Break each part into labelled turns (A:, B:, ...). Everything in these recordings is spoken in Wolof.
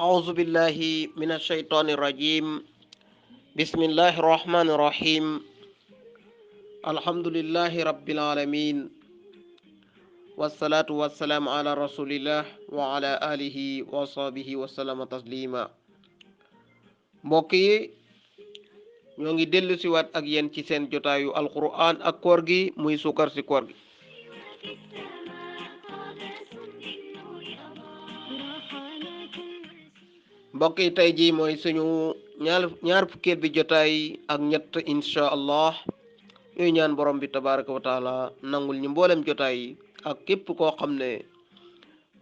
A: أعوذ بالله من الشيطان الرجيم. بسم الله الرحمن الرحيم. الحمد لله رب العالمين، والصلاة والسلام على رسول الله وعلى آله وصحبه وسلم تسليما. mbokk yi ñoo ngi dellu si waat ak yéen ci seen jotaayu alquran ak koor gi muy sukar si koor gi. mbokk yi tey jii mooy suñu ñaar fukkeel bi jotaay ak ñett insha allah ñuy ñaan borom bi tabaraka wa taala nangul ñu mboolem jotaay yi ak képp koo xam ne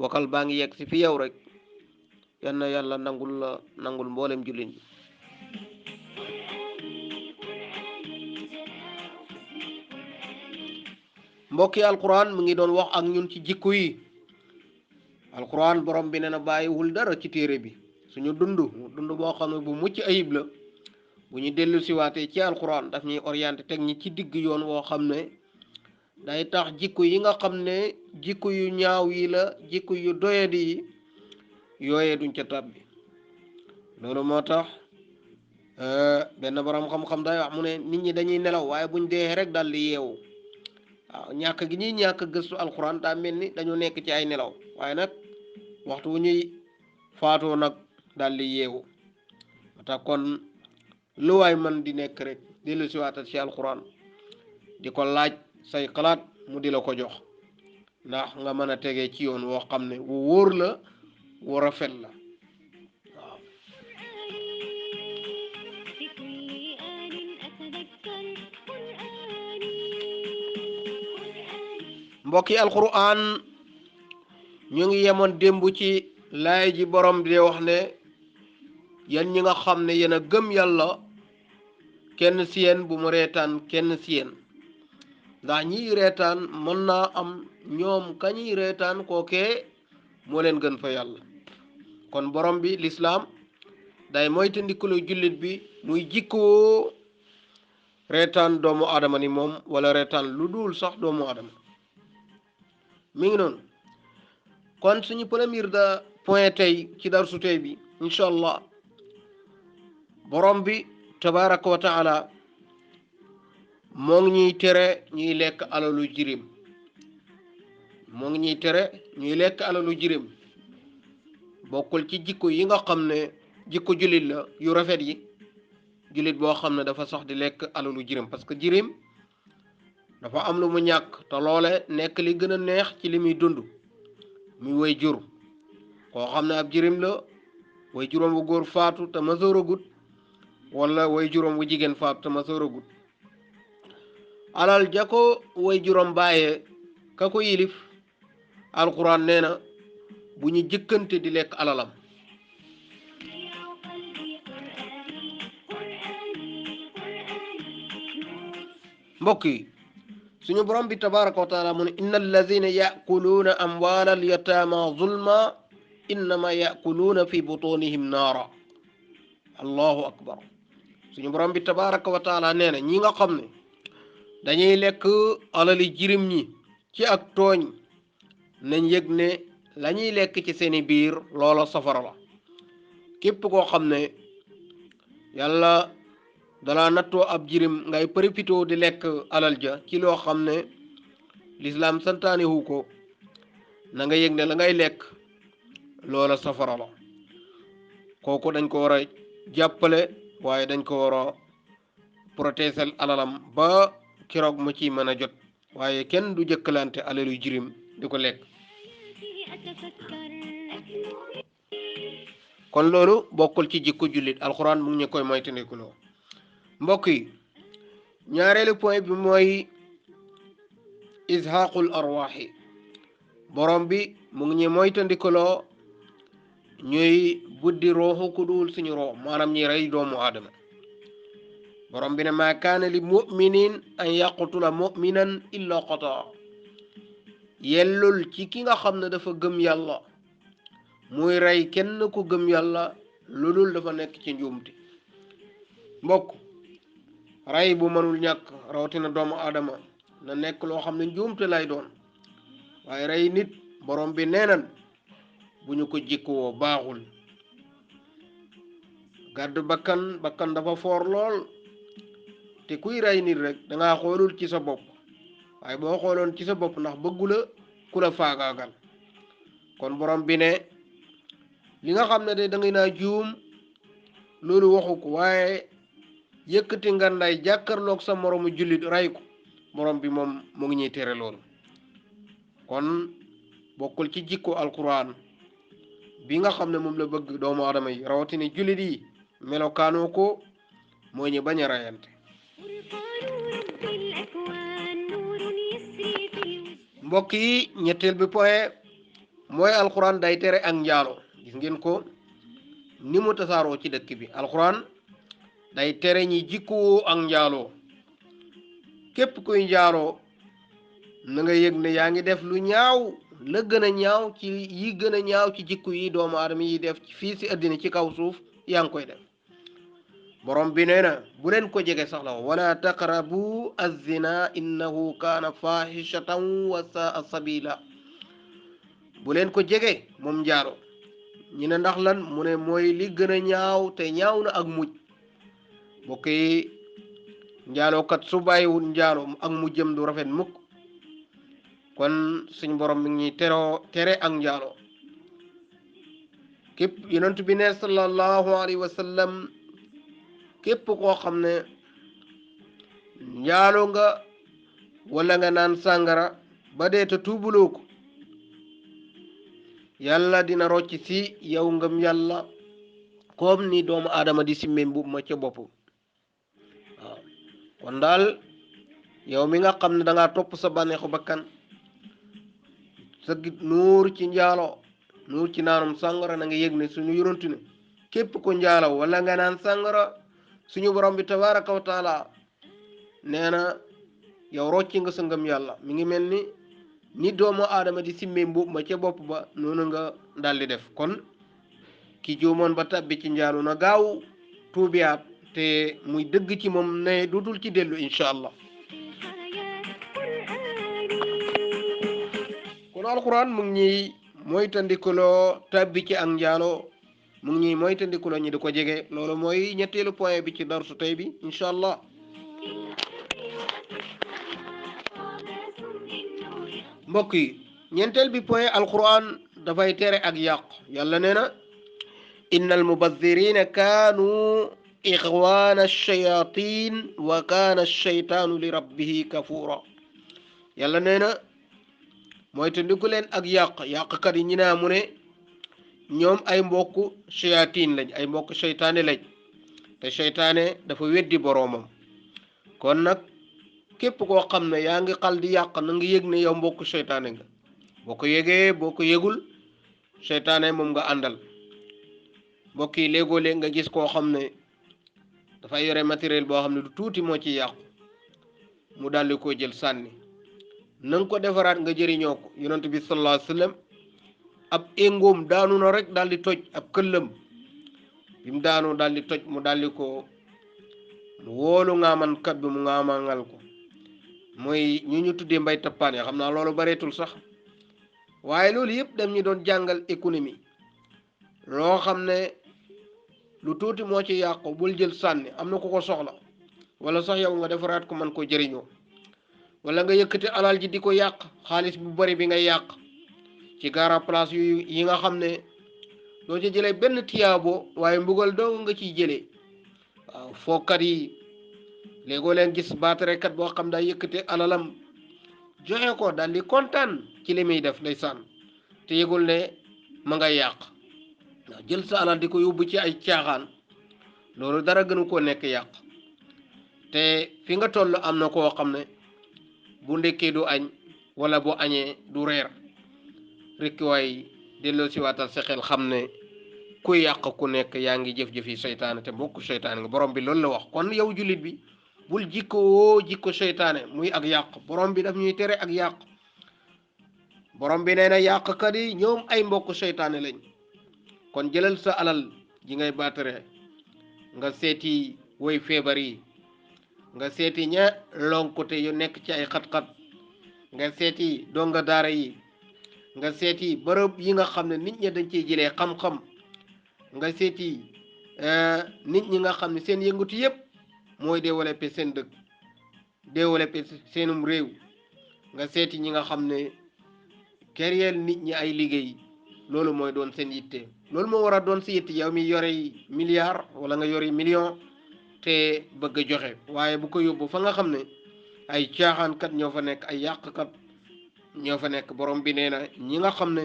A: wakal baa ngi yegg si fi yow rek yal na yàlla nangul mboolem jullit ñi. mbokk yi alquran mu ngi doon wax ak ñun ci jikko yi. alquran borom bi nee na bàyyiwul dara ci téere bi suñu dund boo xam ne bu mucc ayib la. bu ñu dellu siwaatee ci alquran daf ñuy orienté teg ñi ci digg yoon woo xam ne day tax jikko yi nga xam ne jikko yu ñaaw yi la, jikko yu doyadi yi yooyee duñ ca tàbbi. loolu moo tax benn borom xam-xam day wax mu ne nit ñi dañuy nelaw waaye buñ dee rek dal di yeewu. waaw ñàkk gi ñuy ñàkk gëstu alquran daa mel ni dañu nekk ci ay nelaw waaye nag waxtu wu ñuy faatoo nag dal di yeewu. moo tax kon lu waay man di nekk rek dellu si waatal ci alquran di ko laaj say xalaat mu di la ko jox ndax nga mën a tegee ci yoon woo xam ne wu wóor la wu rafet la. waaw mbokki alquran ñu ngi yemoon démb ci laay ji borom di wax ne yéen ñi nga xam ne yéen a gëm yàlla kenn si yéen bu mu reetaan kenn si yéen ndax ñiy reetaan mën naa am ñoom kañuy reetaan kookee moo leen gën fa yàlla. kon borom bi lislaam day moytandikuloo jullit bi muy jikkoo reetaan doomu aadama ni moom wala reetaan lu dul sax doomu aadama mi ngi noonu. kon suñu premier point tey ci darsu tey bi incha allah borom bi tabaraka wa taala moo ngi ñuy tere ñuy lekk alalu jirim. moo ngi ñuy tere ñuy lekk alalu jirim bokkul ci jikko yi nga xam ne jikko jullit la yu rafet yi. jullit boo xam ne dafa sax di lekk alalu jirim parce que jirim dafa am lu mu ñàkk te loole nekk li gën a neex ci li muy dund muy way jur koo xam ne ab jirim la way juróom bu góor faatu te masooragut wala way juróom bu jigéen faatu te masooragut alal ja ko way juróom bàyyee ka ko yilif alquran nee na bu ñu jëkkante di lekk alalam. mbokk yi suñu borom bi tabaraka wa taala mu ne inna alladina yakuluuna amwaala alyataama zulma innama yakuluuna fi butunihim naara. allahu akbar. suñu borom bi tabaraka wa taala nee na ñi nga xam ne dañuy lekk alali jirim ñi ci ak tooñ nañ yëg ne la ñuy lekk ci seeni biir loola safara la. képp koo xam ne yàlla dalaa nattoo ab jirim ngay profité di lekk alal ja ci loo xam ne lislaam santaane wu ko na nga yëg ne la ngay lekk loola safara la. kooku dañ ko war a jàppale waaye dañ ko war a protéger alalam ba keroog mu ci mën a jot waaye kenn du jëkkalante alalu jirim di ko lekk. kon loolu bokkul ci jikko jullit alxuraan mu ngi ñu koy moytandikuloo. mbokk yi ñaareelu point bi mooy izhaqul arwaaxi. borom bi mu ngi ñu moytandikuloo ñuy buddi rooxu ku dul suñu roox maanaam ñi rey doomu aadama. borom bi ne maa kaana li muminin an yaqtula muminan illa qataa. yellul ci ki nga xam ne dafa gëm yàlla muy rey kenn ku gëm yàlla lu dul dafa nekk ci njuumte. mbokk rey bu mënul ñàkk rawatina doomu aadama na nekk loo xam ne njuumte lay doon waaye rey nit borom bi neenan bu ñu ko jikkoo baaxul gàddu bakkan dafa foor lool te kuy rey nit rek dangaa xoolul ci sa bopp waaye boo xooloon ci sa bopp ndax bëggu la ku la faagaagal kon borom bi ne li nga xam ne de da ngay naa juum loolu waxu ko waaye yëkkati ngandaay jàkkarloog sa moroomu jullit rey ko borom bi moom mu ngi ñuy tere loolu kon bokkul ci jikko alquran bi nga xam ne moom la bëgg doomu aadama yi rawatina jullit yi melokaanoo ko mooy ñu bañ a rayante mbokk yi ñetteel bi point mooy alquran day tere ak njaalo gis ngeen ko ni mu tasaaroo ci dëkk bi alquran day tere ñi jikkoo ak njaaloo képp kuy njaaloo na nga yëg ne yaa ngi def lu ñaaw la gën a ñaaw ci yi gën a ñaaw ci jikko yi doomu aadama yi def fii si àddina ci kaw suuf yaa ngi koy def borom bi nee na bu leen ko jege sax la wala taqrabu az-zina innahu kaana fahishatan wa saa sabila bu leen ko jege moom njaalo ñu ne ndax lan mu ne mooy li gën a ñaaw te ñaaw na ak mujj mbokk yi njaalookat su bàyyiwul njaalo ak mujjam du rafet mukk kon suñ borom mi ngi tere ak njaalo képp yonent bi ne sallallahu alayhi wa sallam képp koo xam ne njaaloo nga wala nga naan sàngara ba dee te tuubuloo ko yàlla dina rocc si yow ngëm yàlla comme ni doomu aadama di simmee mbubb ma ca bopp waaw kon daal yow mi nga xam ne da ngaa topp sa bànneexu bakkan sa nuur ci njaalo nuur ci naanum sàngara na nga yëg ne suñu yonantu ne képp ko njaalo wala nga naan sàngara suñu borom bi tabaraka wa taala nee na yow rocci nga sa ngëm yàlla mi ngi mel ni doomu aadama di simmee mbubb ma ca bopp ba noonu nga daldi def kon ki juumoon ba tabbi ci njaalu na gaaw tuubiyaat te muy dëgg ci moom ne dudul ci dellu incha allah kon alquran mu ngi ñuy moytandikuloo tabbi ci ak njaalo mu ngi ñuy moytandikuloo ñi di ko jege loolu mooy ñetteelu point bi ci darsu tey bi incha allah mbokk yi ñeenteel bi point alquran dafay tere ak yàq yàlla nee na inna almubazzirina kaanu ixwaana alchayatin wa kaana alcheytaanu li rabbihi kafura yàlla nee na mooy te ndiku leen ak yàqkat yi ñi naa mu ne ñoom ay mbokk shayatin lañ ay mbokk seytaane lañ te seytaane dafa weddi boroomam kon nag képp koo xam ne yaa ngi xal di yàq na nga yëg ne yow mbokk seytaane nga boo ko yëgee boo ko yëgul seytaane moom nga àndal mbokk yi léegoo-léeg nga gis koo xam ne dafay yore matériel boo xam ne du tuuti moo ci yàqu mu daldi ko jël sànni na nga ko defaraat nga jëriñoo ko yonent bi sallallahu alayhi wasallam ab éngoom daanu na rek daldi toj ab këllam bi mu daanu daldi toj mu daldi ko mu wóolu ngaamankat bi mu ngaamangal ko mooy ñu tuddee mbay tappaan ya xam naa loolu bareetul sax waaye loolu yëpp dem ñu doon jàngal économie loo xam ne lu tuuti moo ci yàqu bul jël sànni am na ku ko soxla wala sax yow nga defaraat ko man ko jëriñoo wala nga yëkkati alal ji di ko yàq xaalis bu bari bi nga yàq ci gara place yi nga xam ne doo ci jëlee benn tiyaabo waaye mbugal doo nga ciy jëlee waaw fookat yi léegoo leen gis baatarekat boo xam daa yëkkati alalam joxe ko daal di kontaan ci li muy def ndeysaan te yëgul ne ma nga yàq waaw jël sa alal di ko yóbbu ci ay caaxaan loolu dara gënu koo nekk yàq te fi nga toll am na koo xam ne bu ndekkee du añ wala bu añee du reer rekk waay delloo si waatal sa xel xam ne ku yàq ku nekk yaa ngi jëf-jëfi seytaane te mbokku seytaane nga borom bi loolu la wax kon yow jullit bi bul jikko seytaane muy ak yàq borom bi daf ñuy tere ak yàq borom bi nee na yàqkat yi ñoom ay mbokku seytaane lañ kon jëlal sa alal ji ngay baatare nga seeti woy feebar yi nga seeti ña lonkute yu nekk ci ay xat-xat nga seeti donga daara yi nga seeti bërëb yi nga xam ne nit ñi dañ ciy jëlee xam-xam nga seeti nit ñi nga xam ne seen yëngatu yëpp mooy développé seen dëkk développé seenum réew nga seeti ñi nga xam ne kereel nit ñi ay liggéey loolu mooy doon seen yitte loolu moo war a doon si yitte yow mi yore milliard wala nga yore million te bëgg a joxe waaye bu ko yóbbu fa nga xam ne ay caaxaankat ñoo fa nekk ay yàqkat ñoo fa nekk borom bi nee na ñi nga xam ne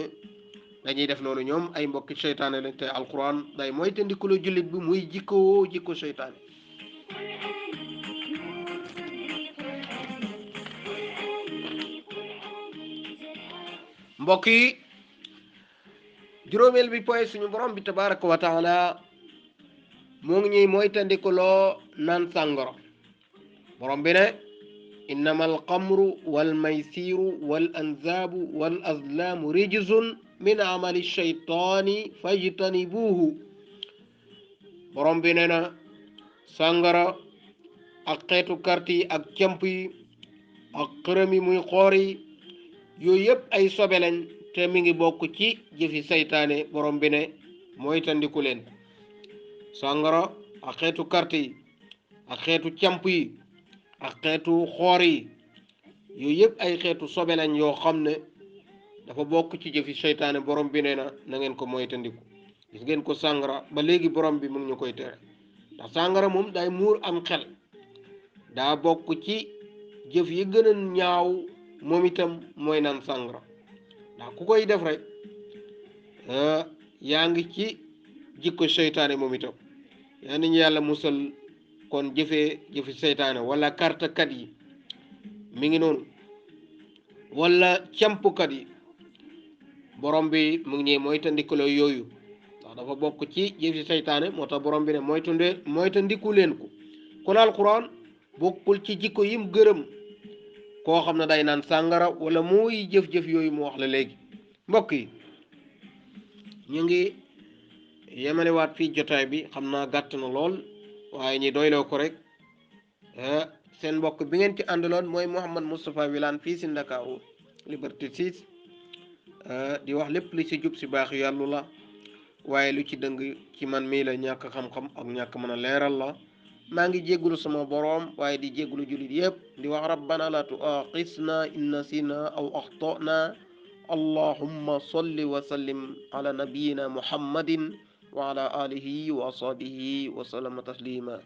A: dañuy def loolu ñoom ay mbokki seytaane lañ te alquran day mooy te ndikulu jullit bi muy jikko seytaane mbokk yi juróomeel bi point suñu borom bi tabaraka wa taala moo ngi ñuy mooy te ndikuloo naan sàngoro borom bi ne innama alxamru walmaysiru wal anzaabu wal azlaamu rijzun min amali shaytaani fajtanibuuhu borom bi nee na sàngara ak xeetu kart yi ak camp yi ak xërëm yi muy xoor yi yooyu yëpp ay sobe lañ te mi ngi bokk ci jëfi saytaane borom bi ne mooy tandiku leen sàngara ak xeetu kart yi ak xeetu camp yi ak xeetu xoor yi yooyu yëpp ay xeetu sobe lañ yoo xam ne dafa bokk ci jëfi seytaane borom bi nee na na ngeen ko moytandiku gis ngeen ko sàngara ba léegi borom bi mu ngi ñu koy tere ndax sàngara moom day muur am xel daa bokk ci jëf yi gën a ñaaw moom itam mooy naan sàngara ndax ku koy def rek yaa ngi ci jikko seytaane moom itam yaa ni ñu yàlla musal kon jëfi seytaane wala kartakat yi mi ngi noonu wala campkat yi borom bi mu ngi ñëw moytandikuloo yooyu ndax dafa bokk ci jëfi seytaane moo tax borom bi ne moytandiku leen ko kon alquran bokkul ci jikko yim gërëm koo xam ne day naan sàngara wala muy jëf-jëf yooyu mu wax la léegi mbokk yi ñu ngi yemalewaat fii jotaay bi xam naa gàtt na lool waaye ñi doyloo ko rek seen mbokk bi ngeen ci àndaloon mooy Mouhamed Moustapha Wilane fii si Ndakaaru Liberté 6 di wax lépp lu ci jub si baax yàlla la waaye lu ci dëng ci man mii la ñàkk xam-xam ak ñàkk mën a leeral la maa ngi jéggulu sama boroom waaye di jéggulu jullit yépp di wax rabbana la tuaqisna in nasina aw axtana allahumma salli wa sallim ala nabiyina muhammadin wa ala alihi wa ashabihi wa sallama taslima